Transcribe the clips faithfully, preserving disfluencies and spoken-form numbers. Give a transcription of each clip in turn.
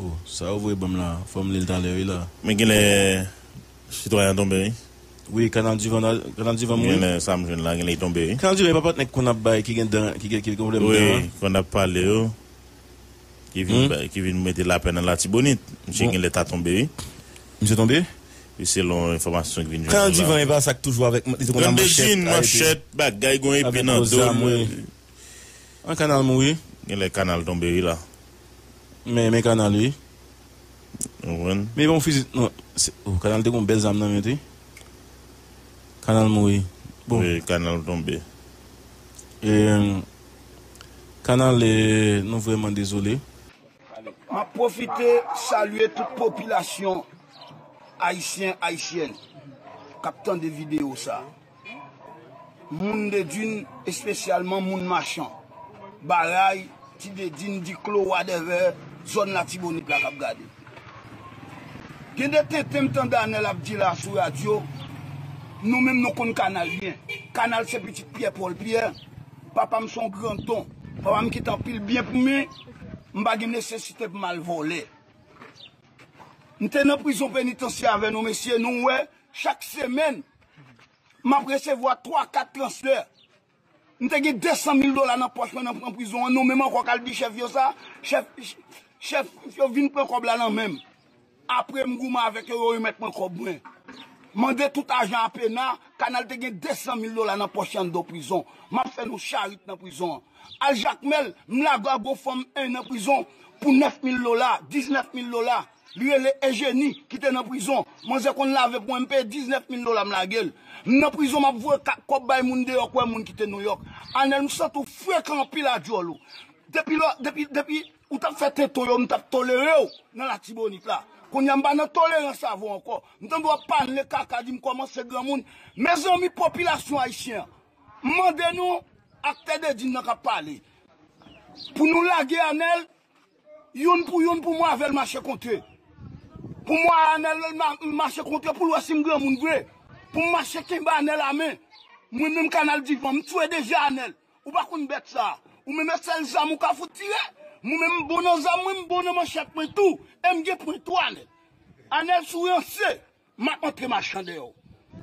Oh, sa ou voye ban m la, fò m li l talè wi la. Men genlè sitwayen an tonbe wi. Wi, Kanal Divan, Kanal Divan mouri. Genlè sa m jwenn la, genlè li tonbe wi. Kanal Divan e pa patnè k konn ap bay, ki gen dan, ki gen, ki gen pwoblèm dan an. Wi, konn ap pale yo. Ki vin, hmm? Bay, ki vin mete lapè nan Latibonit. Misye, bon, genlè ta tonbe wi. Misye tonbe? Wi, selon enfòmasyon ki vin jwenn nou la. Kanal Divan e pa sa k toujou avèk, li te konn nan manchèt, manchèt, bagay, gon epe nan do l. An, Kanal mouri. Genlè Kanal tonbe wi la. Men, men Kanal wi. Ou konprann? Men bon fizi, non, se, oh, Kanal te gon bèl zam nan men tou. Kanal mouri. Bon. Wi, Kanal tonbe. E, Kanal, e, nou vrèman dezole. M ap pwofite salye tout popilasyon ayisyen, ayisyèn k ap tande videyo sa. Moun Dedin, espesyalman moun Machan, Baray, Ti Dedin, Diklo, whatever, zòn Latibonit la k ap gade. Gen de tenten m tande Anèl ap di la sou radyo, nou menm nou konn Kanal byen. Kanal se pitit Pyè Pòl Pyè, papa m se yon granton, papa m kite anpil byen pou mwen, m pa gen nesesite pou m al vòlè. M te nan prizon penitansye avè nou, mesye, nou wè, chak semèn, m ap resevwa twa, kat transfè. M te gen de san mil dola nan pòch mwen nan pran prizon an, nou menm ankò k al di chèf yo sa, chèf, chèf yo vin pran kòb la nan men m. Apre m goumen avèk yo, yo remèt mwen kòb mwen. Mande tout ajan a pena, Kanal te gen de san mil dola nan pòch li anndan prizon. M ap fè nou charit nan prizon an. Al Jakmèl, m lage a gon fanm en nan prizon pou nèf mil dola, diznèf mil dola. Li rele Ejeni ki te nan prizon. Manzè konn lave pou mwen, m peye diznèf mil dola, m lage l. M nan prizon, m ap voye ka-, kòb bay moun deyò, kwè moun ki te Nouyòk. Anèl, m santi w frekan anpil a djòl ou. Depi lò, depi, depi ou t ap fè tenten yo, m t ap tolere w nan Latibonit la. Kounye a, m pa nan tolerans avè w ankò. M tande w ap pale kaka, di m kòmanse granmoun. Mezanmi, popilasyon ayisyen an, m mande nou, aktè Dedin nan k ap pale, pou nou lage Anèl, youn pou youn, pou mwen avè l mache kontre. Pou mwen Anèl ma-, mache kontre pou l wè si m granmoun vre. Pou m mache kenbe Anèl a men. Mwen menm Kanal Divan, m tchwe deja Anèl. Ou pa konn bèt sa. Ou menm e sèl zam ou ka fout tire. Mwen menm m bon nan zam mwen, m bon nan manchèt mwen tou. E m gen pwen tou Anèl. Anèl si w ranse. M ap antre Machan dèyè w.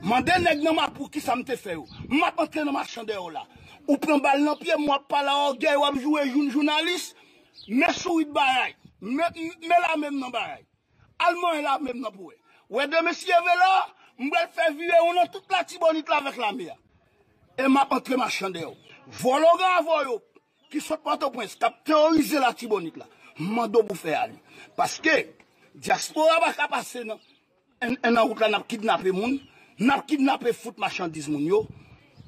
Mande nèg nan Mapou kisa m te fè yo. M ap antre nan Machan dèyè w la. Ou pran bal nan pye m, w ap pale a ògèy, w ap joure jou jounalis. Men sourit Baray. Men, men lame m nan Baray. Al manyen lame m nan pou wè. Wè de mesye leve la, m pral fè vire yon nan tout Latibonit la avèk lame a. E m ap antre Machan dèyè w. Vòlò Gravò yo, ki sot Pòtoprens, k ap teworize Latibonit la, m mande w pou fè a li. Paske dyaspora pa ka pase nan, en, en nan wout la, n ap kidnape moun, n ap kidnape fout machandiz moun yo,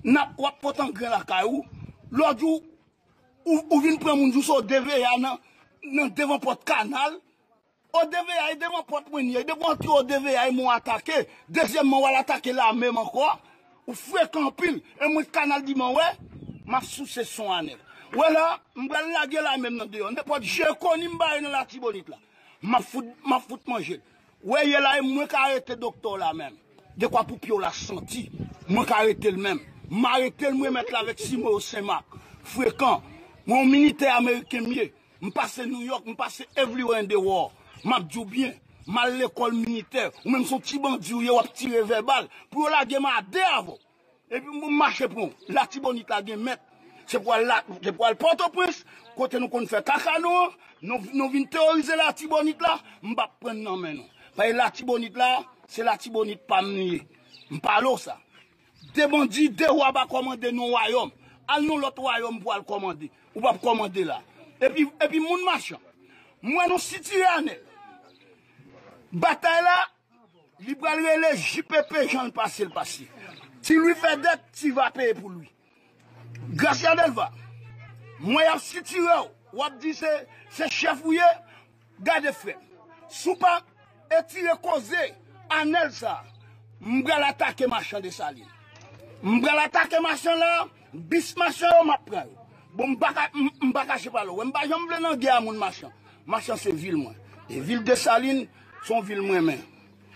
n ap, w ap pote angren lakay ou. Lòt jou, ou, ou vin pran moun jous O D V A nan, nan devan pòt Kanal. O D V A e devan pòt mwen li ye. Depi w antre O D V A e mwen w atake. Dezyèmman, w al atake lame m ankò. Ou frekan anpil. E mwen Kanal Divan wè, m ap souse son Anèl. Wè la, m pral lage lame m nan deyò. Nenpòt je koni m bare nan Latibonit la, m ap fout, m ap fout manje l. Wè yè la, e mwen ka arete doktè w la menm. Dekwa pou pye w la santi. Mwen ka arete l menm. M arete l, m remèt l avèk simoyo Senmak. Frekan. Mwen yon militè ameriken m ye. M pase Nouyòk, m pase everywhere in the world. M ap di w byen, m al lekòl militè. Ou menm se yon ti bandi ou ye, w ap tire vèbal. Pou yo lage m a de avè w. Epi m mache pran w. Latibonit la gen mèt. Se pou al la, se pou al Pòtoprens, kote nou konn fè kaka nou an. Nou, nou vin teworize Latibonit la, m p ap pran n nan men nou. Paske Latibonit la, se Latibonit pa m li ye. M pale w sa. De bandi, de wa pa kòmande nan wayòm. Al nan lòt wayòm pou al kòmande. Ou p ap kòmande la. Epi, epi moun Machan. M wè nou sitire Anèl. Batay la, li pral rele J P P jan l pase l pase. Ti Lwi fè dèt, Ti va peye pou Lwi. Gracia Delva, m wè y ap sitire w. W ap di se, se chèf ou ye. Gade frè m, si w pa etire koze Anèl sa, m pral atake Machan Desalin. M pral atake Machan la, bis Machan yo m ap pran yo. Bon, m pa ka, m, m pa kache pale w. Wè m pa janm vle nan gè a moun Machan. Machan se vil mwen. E vil Desalin se yon vil m renmen.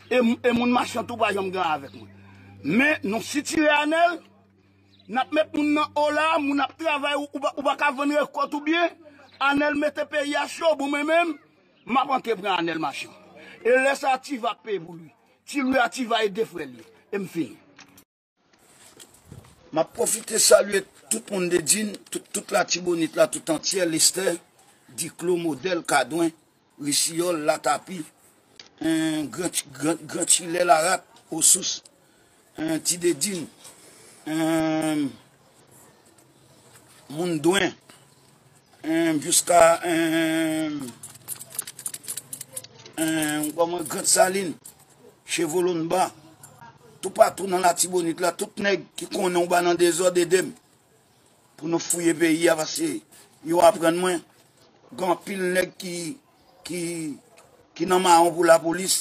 E, e moun Machan tou pa janm gen avèk mwen. Men nou sitire Anèl, n ap met moun nan o la, moun ap travay, ou, ou pa, ou pa ka vann rekòt ou byen. Anèl mete peyi a cho, bon mwen menm, M ap antre pran Anèl Machan. E lè sa a Tiva ap peye pou li. Ti Lwi a Tiva e de frè l yo. E m fini. M ap pwofite salye tout moun Dedin, tout, tout Latibonit la tout antyè, Lestè, Diklo, Modèl, Kadwen, Risiyòl, Latapi, en, Gran, Gran, Gran Chilè, Larat, Osous, en, Ti Dedin, en, Moun Dwen, en, jiska, en, en, kòman, Grand Salin, Chevolonba, toupatou nan Latibonit la, tout nèg ki konnen w pa nan dezòd, ede m pou nou fouye peyi a, paske yo aprann mwen, gen anpil nèg ki, ki, ki nan mawon pou lapolis,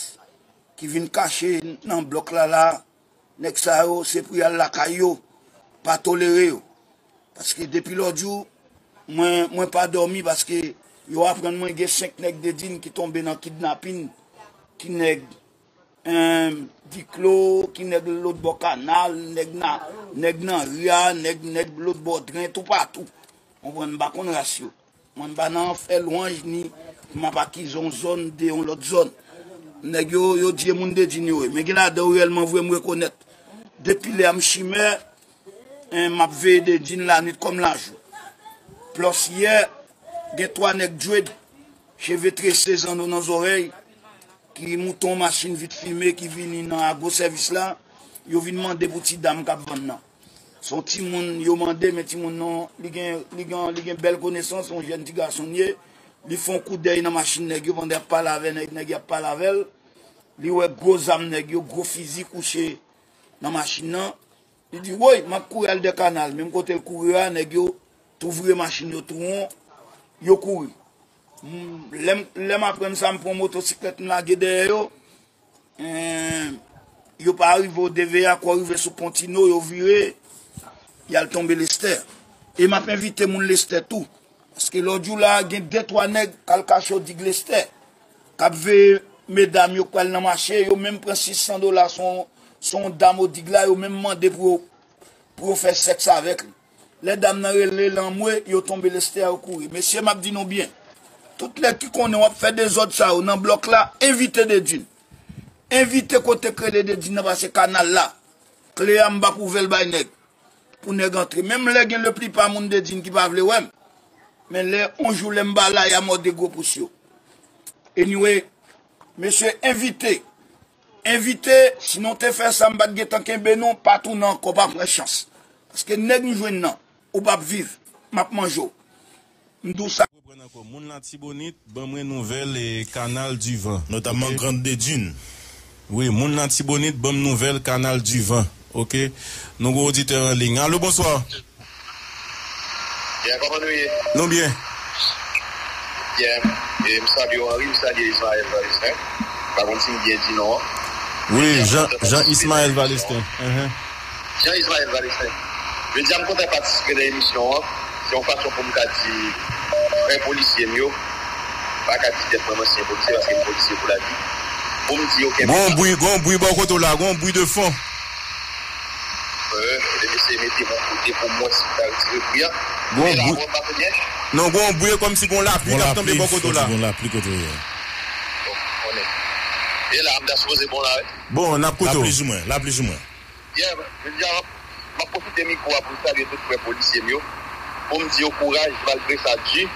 ki vin kache nan blòk la la, nèg sa yo, se pou y al lakay yo, pa tolere yo. Paske depi lòt jou, mwen, mwen pa dòmi, paske yo aprann mwen gen senk nèg Dedin ki tonbe nan kidnapin, ki nèg, en, Diklo, ki nèg lòt bò kanal, nèg nan, nèg nan ri a, nèg, nèg lòt bò dren, toupatou. Konprann, m pa konn ras yo. Mwen m pa nan fè lwanj ni m ap akize yon zòn de yon lòt zòn. Nèg yo, yo di e moun Dedin yo ye. Men gen ladan yo reyèlman vre m rekonèt. Depi lè a m chimè, en, m ap veye Dedin lannuit kòm lajou. Plòs yè, gen twa nèg dread, cheve trese, zanno nan zòrèy, ki moute yon machin vit fime, ki vini nan Agro Sèvis la, yo vin mande pou ti dam k ap vann nan. Se yon timoun yo mande, men timoun nan, li gen, li gen, li gen bèl konesans, se yon jèn ti gason li ye. Li fè yon koudèy nan machin nèg yo pandan y ap pale avè nèg, nèg y ap pale avè l. Li wè gwo zam nèg yo, gwo fizi kouche nan machin nan. Li di, woy, m ap kouri al dè kanal. Menm kote l kouri a, nèg yo tou vire machin yo tou won, yo kouri. M, lè m, lè m aprann sa, m pran motosiklèt, m lage dèyè yo. En, yo pa rive o D V A, kò rive sou pon Tino, yo vire, y al tonbe Lestè. E m ap envite moun Lestè tou. Paske lòt jou la, gen de twa nèg k al kache o Dig Lestè, k ap veye medam yo k pral nan mache, yo menm pran sis san dola, se yon, se yon dam o Dig la, yo menm mande pou yo, pou yo fè sèks avèk li. Lè dam nan rele l anmwe, yo tonbe Lestè, yo kouri. Mesye, m ap di nou byen. Tout nèg ki konnen w ap fè dezòd sa yo nan blòk la, envite Dedin. Envite kote k rele Dedin nan, pase kanal la. Kle a, m p ap ouvè l bay nèg. Pou nèg antre. Menm lè gen leplipa moun Dedin ki pa vle wè m. Men lè on jou lè m ba la, y a mòde gwo pous yo. Anyway, mesye, envite. Envite, si nou te fè sa, m pa t gentan kenbe nou, pa tounen ankò, pa pran chans. Paske nèg m jwenn nan, ou p ap viv, m ap manje w. M di w sa. Reprann ankò. Moun Latibonit, ban mwen nouvèl e Kanal di Van. Notamman Grand Dedin. Wi, moun Latibonit, ban m nouvèl Kanal di Van. Oke. Nou gen oditè an liy. Alo, bonswa. Byen, kòman nou ye? Nou byen. Byen. E, m salye w, Henry, m salye Ismaël Valesten. M pa konn si m byen di non an. Wi, Jean, Jean Ismaël Valesten. Enhen. Jean Ismaël Valesten. Jodi a, m kontan patisipe nan emisyon an. Se yon fason pou m ka di frè polisye m yo, m pa ka di tèt mwen m ansyen polisye paske m polisye pou lavi. Pou m di yo kenbe la. Gon bri, gon bri bò kote w la, gon bri de fon. Wi, mesye mete bon kote pou mwen si ta retire bri a. Gon bri. Non, gon bri kòmsi gon lapli k ap tonbe bò kote w la. Gon lapli kote w ye. Bon, konnen. E la, m ta sipoze bon la, wi. Bon, n ap koute w. La plizoumwen, la plizoumwen. Yeah, jodi a, m ap pwofite mikwo a pou m salye tout frè polisye m yo, pou m di yo kouraj, malgre sa di.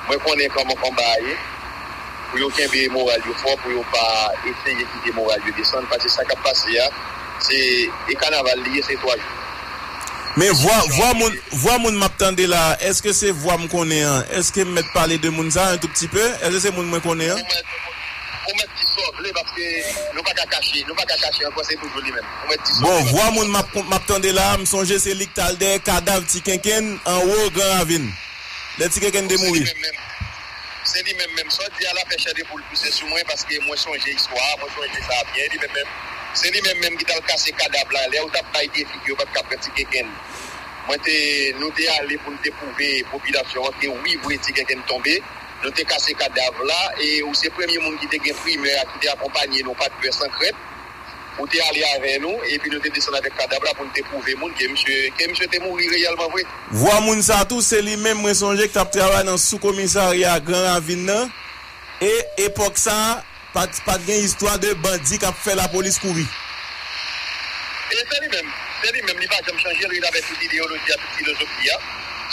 Mwen konnen kòman konba a ye. Pou yo kenbe moral yo fò, pou yo pa eseye kite moral yo desann, paske sa k ap pase a, se, e kanaval li ye, se twa jou. Men vwa, vwa moun, vwa moun m ap tande la, èske se vwa m konnen an? Èske m mèt pale de moun sa a un tout petit peu? Èske se moun mwen konnen an? Ou mèt, ou mèt di sa w vle, paske nou pa ka kache, nou pa ka kache ankò, se toujou li menm. Ou mèt di sa w vle. Bon, vwa moun m ap, m ap tande la, m sonje se li k t al dèyè kadav Ti Kenkenn anwo Gran Ravin. Lè Ti Kenkenn te mouri. Se li menm menm. Se li menm menm. Sa w di a la fè chè de poul pouse sou mwen, paske mwen sonje istwa a, mwen sonje sa a byen. Li menm menm. Se li menm menm ki t al kase kadav la. Lè yo t ap bay defi ke yo pa t ka pran Ti Kenkenn. Mwen te, nou te ale pou n te pwouve popilasyon an ke wi, vre, Ti Kenkenn tonbe. Nou te kase kadav la, e ou se premye moun ki te gen primè a, ki te akonpanye nou, pa t pè, san krent. Ou te ale avè nou, epi nou te desann avèk kadav la pou n te pwouve moun ke misye, ke misye te mouri reyèlman vre. Vwa moun sa tou, se li menm mwen sonje ki t ap travay nan sou komisarya Gran Ravin nan. E epòk sa a, pa t, pa t gen istwa de bandi k ap fè lapolis kouri. E se li menm, se li menm, li pa janm chanje, li ret avèk tout ideoloji a, tout filozofi a.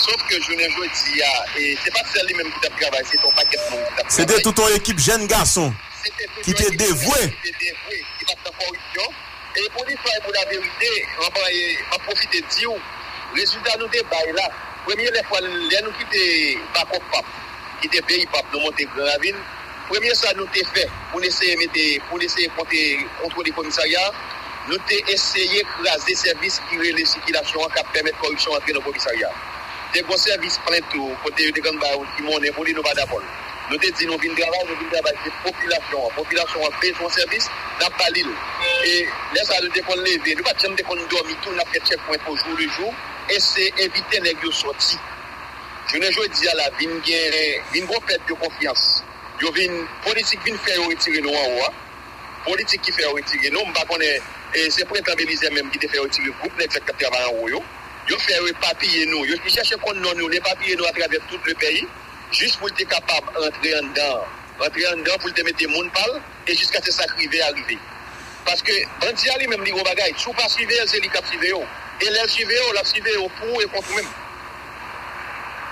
Sof ke jounen jodi a, e se pa t sèl li menm ki t ap travay, se t on pakèt moun ki t ap travay. Se te tout on ekip jèn gason ki te devwe. Ki te devwe, ki pa t nan kòripsyon. E pou listwa e pou laverite, m ap pwofite di w, rezilta nou te bay la, premye lè fwa lè nou kite Bakòp Pap, kite peyi Pap, nou monte Gran Ravin, premye sa nou te fè pou n eseye mete, pou n eseye konte, kontwole komisarya a, nou te eseye kraze sèvis ki rele sikilasyon an k ap pèmèt kòripsyon antre nan komisarya a. Te gon sèvis plent tou, kote yo te konn bay yon ti monnen pou li, nou pa dakò l. Nou te di nou vin travay, nou vin travay, se popilasyon an. Popilasyon an bezwen sèvis, n ap ba li l. E lè sa a, nou te konn leve, nou pa t janm te konn dòmi tou, n ap fè checkpoint au jour le jour, e se evite nèg yo sòti. Jounen jodi a la, vin gen, vin gon pèt de konfyans. Yo vin, politik vin fè yo retire nou anwo a. Politik ki fè yo retire nou, m pa konnen, e se Prentan Belizè menm ki te fè yo retire gwoup nèg sa k t ap travay anwo yo. Yo fè yo epapiye nou, yo vin chèche konn non nou, l epapiye nou atravè tout le peyi, jis pou l te kapab rantre anndan, rantre anndan pou l te mete moun pa l, e jiskaske sa k rive a rive. Paske bandi a li menm li gon bagay, si w pa siveye l, se li k ap siveye w. E lè l siveye w, l ap siveye w pou ou e kont ou menm.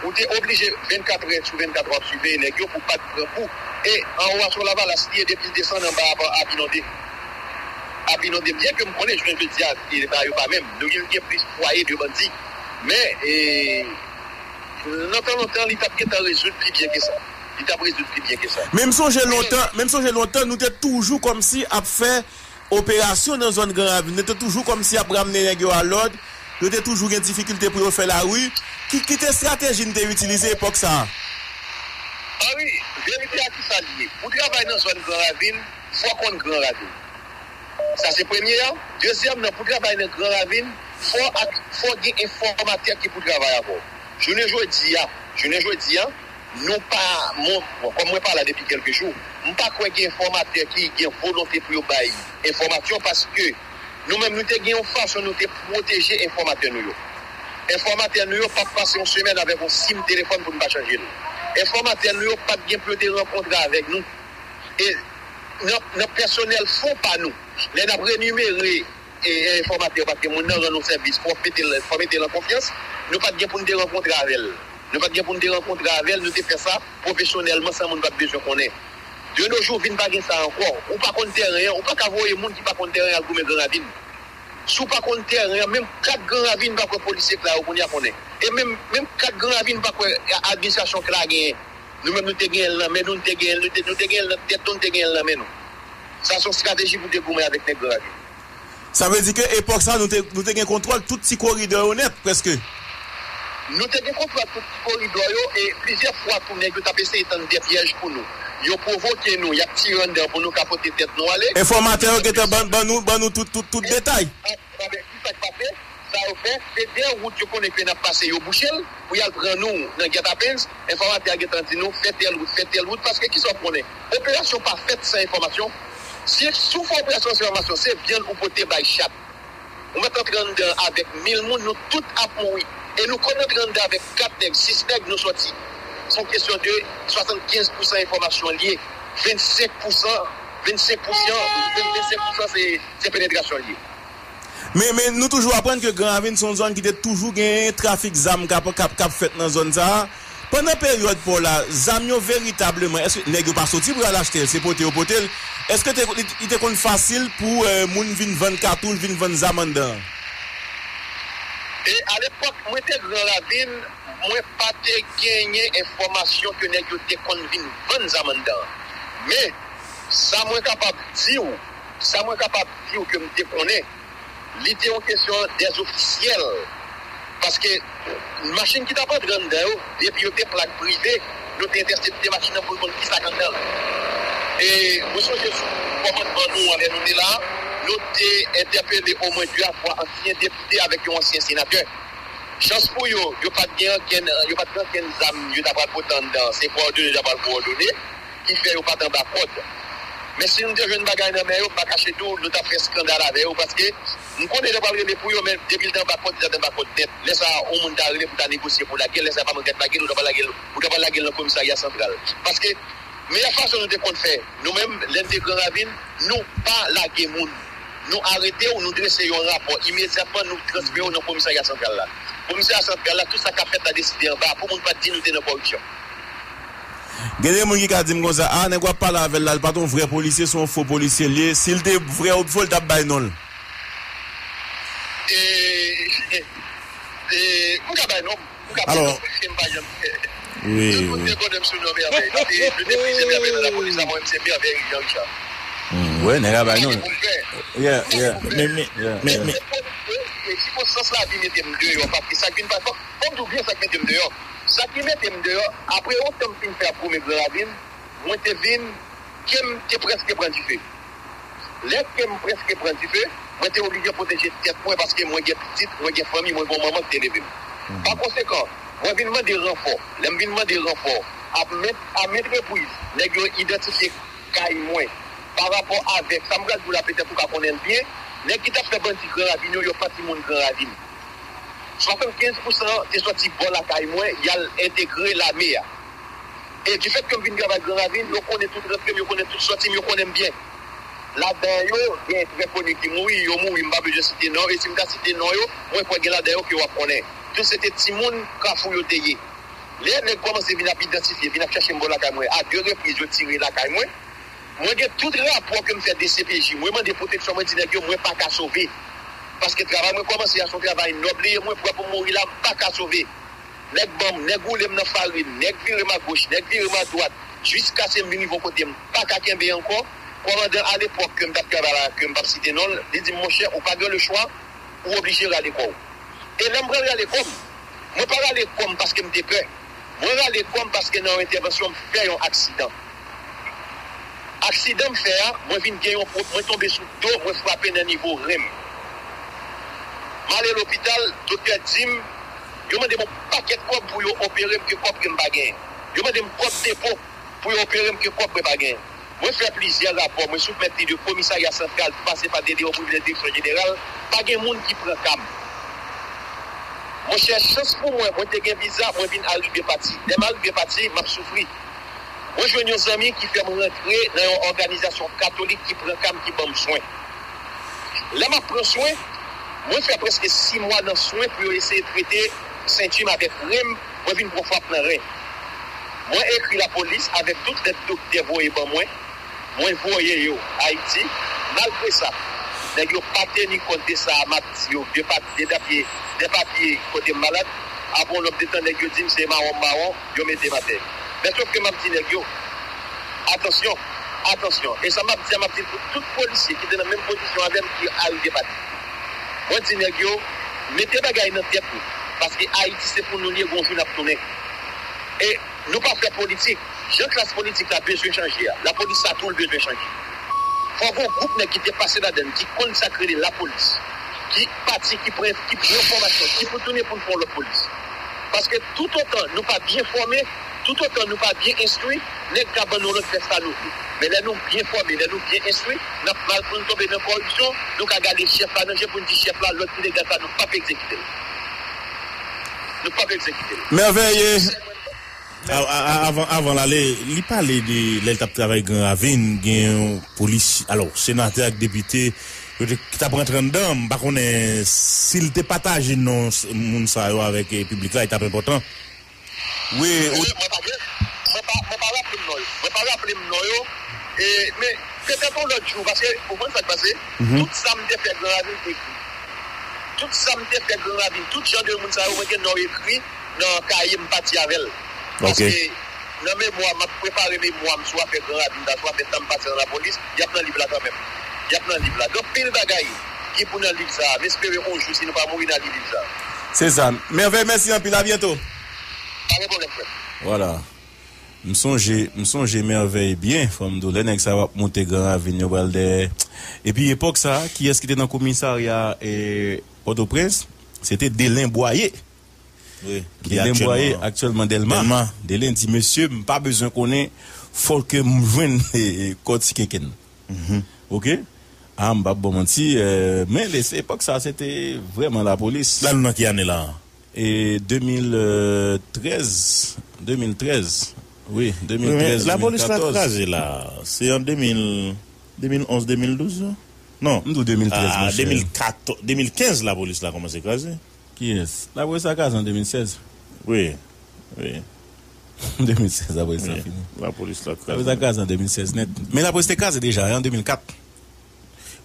Ou te oblije vennkat è sou vennkat w ap siveye nèg yo pou w pa t pran kou. E anwo a se yon lavalas li ye depi l desann anba a ap inonde. Ap inonde. Byen ke m konnen jounen jodi a, e pa yo pa menm. Nou vin gen plis fwaye de bandi. Men, e, nan tan lontan, li t ap gentan rezoud pi byen ke sa. Li t ap rezoud pi byen ke sa. Men m sonje lontan, men m sonje lontan, nou te toujou kòmsi ap fè operasyon nan zòn Gran Ravin. Yo te toujou kòmsi ap ramne nèg yo a lòd. Yo te toujou gen difikilte pou yo fè lari. Ki, ki te estrateji n te itilize epòk sa a? A wi, verite a ki sa l ye. Pou travay nan zòn Gran Ravin, fò w konn Gran Ravin. Sa se premye an. Dezyèm nan, pou travay nan Gran Ravin, fò ak, fò gen enfòmatè ki pou travay avè w. Jounen jodi a, jounen jodi a, nou pa, mwen, bon, kòm mwen pa la depi kèlke jou, m pa kwè gen enfòmatè ki gen volonte pou yo bay enfòmasyon paske nou menm nou te gen yon fason nou te pwoteje enfòmatè nou yo. Enfòmatè nou yo p ap pase yon semèn avèk yon sim telefòn pou n pa chanje l. Enfòmatè nou yo p ap gen pou yo te rankontre avèk nou. E nan, nan pèsonèl fon pa nou, lè n ap renimere e, e enfòmatè yo, paske moun nan rann ou sèvis, fò w mete l, fò w mete l an konfyans. Nou pa t gen pou n te rankontre avè l. Nou pa t gen pou n te rankontre avè l, nou te fè sa pwofesyonèlman san moun pa t bezwen konnen. De nos jours, vin pa gen sa ankò. Ou pa konn tèren an, ou pa ka voye moun ki pa konn tèren an al goumen Gran Ravin. Si w pa konn tèren an, menm kat Gran Ravin pa kwè polisye Kla yo kounye a konnen. E menm, menm kat Gran Ravin pa kwè administrasyon Kla genyen. Nou menm nou te genyen l nan men nou, nou te genyen l, nou te, nou te genyen l nan tèt nou, nou te genyen l nan men nou. Sa se yon estrateji pou te goumen avèk nèg Gran Ravin. Sa vle di ke epòk sa a, nou te, nou te gen kontwòl tout ti koridò yo nèt, prèske. Nou te gen kontwòl tout ti koridò yo, e plizyè fwa tou nèg yo t ap eseye tann dèpyèj pou nou. Yo pwovoke nou, y ap tire anndan pou nou ka pote tèt nou ale. Enfòmatè yo gentan ban, ban nou, ban nou tout, tout, tout detay. Atravè ki sa k pase, sa yo fè, se de wout yo konnen ke n ap pase, yo bouche l, pou y al pran nou nan Gètapens, enfòmatè a gentan di nou, fè tèl wout, fè tèl wout, paske kisa w konnen? Operasyon pa fèt san enfòmasyon. Si, si w fè operasyon san enfòmasyon, se vyann ou pote bay chat. Ou mèt antre anndan avèk mil moun, nou tout ap mouri. E nou konn antre anndan avèk kat nèg, sis nèg, nou sòti. Se yon kesyon de swasannkenz pousan enfòmasyon l ye. Vennsenk pousan, vennsenk pousan, vennsenk pousan se, se penetrasyon l ye. Men, men nou toujou aprann ke Gran Ravin se yon zòn ki te toujou gen trafik zam k ap, k ap, k ap fèt nan zòn sa a. Pandan peryòd pa w la, zam yo veritableman, èske nèg yo pa soti pou y al achte l, se pote yo pote l? Èske te, li, li te konn fasil pou, eh, moun vin vann katouch, vin vann zam anndan an? E alepòk, mwen te Gran Ravin, mwen pa te genyen enfòmasyon ke nèg yo te konn vin vann zam anndan an. Men, sa mwen kapab di w, sa mwen kapab di w ke m te konnen, li te yon kesyon dèzofisyèl. Paske machin ki t ap antre anndan yo, depi yo te plak prive, nou te entèsepte machin nan pou n konn kisa k anndan l. E mwen sonje sou kòmandman nou an, lè nou te la, nou te entèpele omwen de a twa ansyen depite avèk yon ansyen senatè. Chans pou yo, yo pa t gen ankenn, yo pa t gen ankenn zam yo ta pral pote anndan, se kowòdone yo ta pral kowòdone ki fè yo pa t anba kòd. Men si nou te jwenn bagay nan men yo, m pa kache di w, nou t ap fè eskandal avè yo, paske m konnen yo ta pral rele pou yo, men depi l te anba kòd, li ta t anba kòd nèt. Lè sa a, yon moun ta rele pou ta negosye pou lage l, lè sa a, pa mwen k ap lage l, ou ta pral lage l, ou ta pral lage l nan komisarya santral. Paske Meyè fason nou te konn fè, nou menm, lè n te Gran Ravin, nou pa lage moun. Nou arete w, nou drese yon rapò imedyatman, nou transfere w nan komisarya santral la. Komisarya santral la, tout sa k ap fèt la deside anba pou moun pa t di nou te nan kòripsyon. Gen de moun ki ka di m konsa, a, nèg w ap pale avè l la, li pa t yon vrè polisye, se yon fo polisye l ye. Si l te vrè ou fo, l t ap bay non l. E, e, e, m ka bay non m. M ka bay non m, paske m pa janm. Tout moun te konnen m sou non Mèvèy. Nou te, nou te plizyè Mèvèy nan lapolis la, mwen menm se Mèvèy Jean Richard. Wè, nèg la bay non l. Pou m fè. Yeah, yeah. Men, men, men, men. E sikonstans lavi mete m deyò, paske sa k vin pa. Fò m di w byen sa k mete m deyò. Sa ki mete m deyò, apre yon tan m fin fè ap goumen Gran Ravin, mwen te vin, ke m te prèske pran dife. Lè ke m prèske pran dife, mwen te oblije pwoteje tèt mwen paske mwen gen pitit, mwen gen fanmi, mwen gen yon manman ki te leve m. Pa konsekan, mwen vin mande ranfò. Lè m vin mande ranfò, a met, a met repriz, nèg yo idantifye kay mwen. Pa rapò avèk, sa m pral di w la petèt ou ka konnen l byen, nèg ki t ap fè bandi Gran Ravin yo, yo pa timoun Gran Ravin. Swasannkenz pousan te soti bò lakay mwen, y al entegre lame a. E difèt ke m vin travay Gran Ravin, yo konnen tout rantre m, yo konnen tout sòti m, yo konnen m byen. Ladan yo, gen trè koni ki mouri, yo mouri, m pa bezwen site non, e si m ta site non yo, mwen kwè gen ladan yo ke w ap konnen. Tout se te timoun Kafou yo te ye. Lè nèg kòmanse vin ap idantifye, vin ap chache m bò lakay mwen, a de repriz, yo tire lakay mwen. Mwen gen tout rapò ke m fè D C P J, mwen mande pwoteksyon, mwen di nèg yo, mwen pa ka sove. Paske travay mwen kòmanse a, se yon travay nòb li ye, mwen prè pou m mouri la, m pa ka sove. Nèg ban m, nèg woule m nan farin, nèg vire m agoch, nèg vire m adwat, jiskaske m vin rive yon kote m pa ka kenbe ankò. Kòmandan alepòk ke m t ap travay la, ke m p ap site non l, li di m, monchè, ou pa gen lechwa, ou oblije rale kò w. E lè m pral rale kò m, mwen pa rale kò m paske m te pè. Mwen rale kò m paske nan yon entèvansyon m fè yon aksidan. Aksidan m fè a, mwen vin gen yon pwob, mwen tonbe sou do, mwen frape nan nivo ren m. M ale lopital, doktè di m, yo mande m yon pakèt kòb pou yo opere m ke kòb ke m pa genyen. Yo mande m kòb depo pou yo opere m ke kòb mwen pa genyen. Mwen fè plizyè rapò, mwen soumèt li de komisarya santral, pase pa D D O, privilèj direksyon jeneral, pa gen moun ki pran ka m. Monchè, chans pou mwen, mwen te gen viza, mwen vin arive pati. Lè m arive pati, m ap soufri. Mwen jwenn yon zanmi ki fè m rantre nan yon òganizasyon katolik ki pran ka m, ki ban m swen. Lè m ap pran swen, mwen fè prèske sis mwa nan swen pou yo eseye trete senti m avèk ren m, mwen vin pran frap nan ren. Mwen ekri lapolis avèk tout lèt doktè voye ban mwen, mwen voye yo Ayiti. Malgre sa, nèg yo pa teni kont de sa a m ap di yo, de papye, de papye, de papye kote m malad. Apre yon lòt de tan, nèg yo di m se mawon m mawon, yo mete m atè. Men sòf ke m ap di nèg yo, atansyon, atansyon. E sa m ap di a, m ap di l pou tout polisye ki te nan menm pozisyon avè m ki arive pati. Mwen di nèg yo, mete bagay nan tèt nou, paske Ayiti se pou nou li ye, gon jou n ap tounen. E nou pa fè politik. Jan klas politik la bezwen chanje a, lapolis sa tou l bezwen chanje. Fò gon gwoup nèg ki te pase ladann, ki konn sa k rele lapolis, ki pati, ki pran, ki pran fòmasyon, ki pou tounen pou n fè yon lòt polis. Paske toutotan nou pa byen fòme, toutotan nou pa byen enstwi, nèg ka ban nou lòd fè sa nou vle. Men lè nou byen fòme, lè nou byen enstwi, n ap mal pou n tonbe nan kòripsyon, nou ka gade chèf la nan je pou n di chèf la, lòd ilegal sa nou p ap egzekite l. Nou p ap egzekite l. Mèvèye. Avan l ale, li pale de lè l t ap travay Gran Ravin, gen yon polis, alò, senatè ak depite yo te, ki t ap rantre anndan, m pa konnen si l te pataje non moun sa yo avèk piblik la, li t ap enpòtan. Wi. Mwen pa gen, mwen pa, mwen pa raple m non yo. Mwen pa raple m non yo. E, men, petèt yon lòt jou, paske, ou konn sa k pase? Tout sa m te fè Gran Ravin ekri. Tout sa m te fè Gran Ravin, tout jan de moun sa yo, mwen gen non yo ekri nan kaye m pati avè l. Paske nan memwa, m ap prepare memwa m sou afè Gran Ravin la, sou afè tan m pase nan lapolis, y ap nan liv la kanmenm. Y ap nan liv la. Gen anpil bagay ki pou nan liv sa a. M espere yon jou, si nou pa mouri, n a li liv sa a. Se sa. Mèvèy, mèsi anpil. A byento. Pa gen pwoblèm, frè m. Vwala. M sonje, m sonje Mèvèy byen, fò m di w, lè nèg sa yo ap monte Gran Ravin, yo pral dèyè. Epi epòk sa a, kiyès ki te nan komisarya e Pòtoprens? Se te Delen Bwaye. Wi. Delen Bwaye, aktyèlman Dèlma. Delen di, mesye, m pa bezwen konnen, fòk ke m jwenn kòd ti kenkenn. Oke? A, m p ap ba w manti, men lè se epòk sa, se te vrèman lapolis. La, nou nan ki ane la a? E de mil trèz, de mil trèz, Wi, de mil trèz, de mil katòz. Wi, men lapolis la kraze la. Se an de mil, de mil onz, de mil douz, non? Non. M di w de mil trèz, monchè. De mil katòz, de mil kenz, lapolis la kòmanse kraze. Kiyès? Lapolis la kraze an de mil sèz. Wi, wi. De mil sèz, lapolis la fini. Lapolis la kraze. Lapolis la kraze an de mil sèz nèt. Men lapolis te kraze deja, an de mil kat.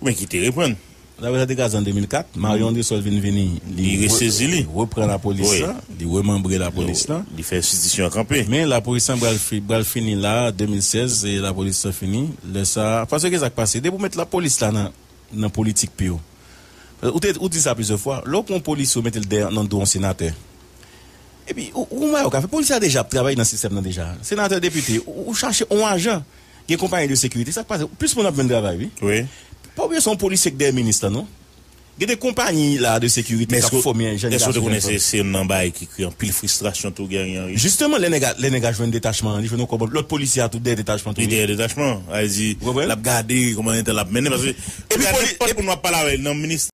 Wi, men ki te reprann. Lapolis la te kraze an de mil kat. Mario Andrésol vin vini. Li resezi li. Li reprann lapolis la. Li remanbre lapolis la. Li fè enstitisyon an kanpe. Men lapolis la pral fi-, pral fini la, de mil sèz, e lapolis la fini. Lè sa, paske sa k pase. Depi w met lapolis la nan, nan politik peyi. Ou te, ou di sa plizyè fwa. Lè w pran yon polisye, ou mete l dèyè nan do yon senatè. Epi, ou, ou wè, ou ka fè. Polisye a deja ap travay nan sistèm nan deja. Senatè, depite, ou, ou chache yon ajan. Gen konpayi de sekirite. Sa k pase? Plis moun ap jwenn travay, wi. Wi. Pa bliye se yon polisye k dèyè minis lan, non. Gen de konpayi la de sekirite k ap fòme jèn gason, jèn fanm. Men èske w te konnen se, se youn nan bagay ki kreye anpil fristrasyon tou, Guerrier Henry? Jisteman, lè nèg a, lè nèg a jwenn detachman an, li jwenn yon kòb, lòt polisye a tou dèyè detachman tou. Li dèyè detachman. Sa vle di, l ap gade kòman entèl ap mennen, paske epi nenpòt moun w ap pale avè l nan minis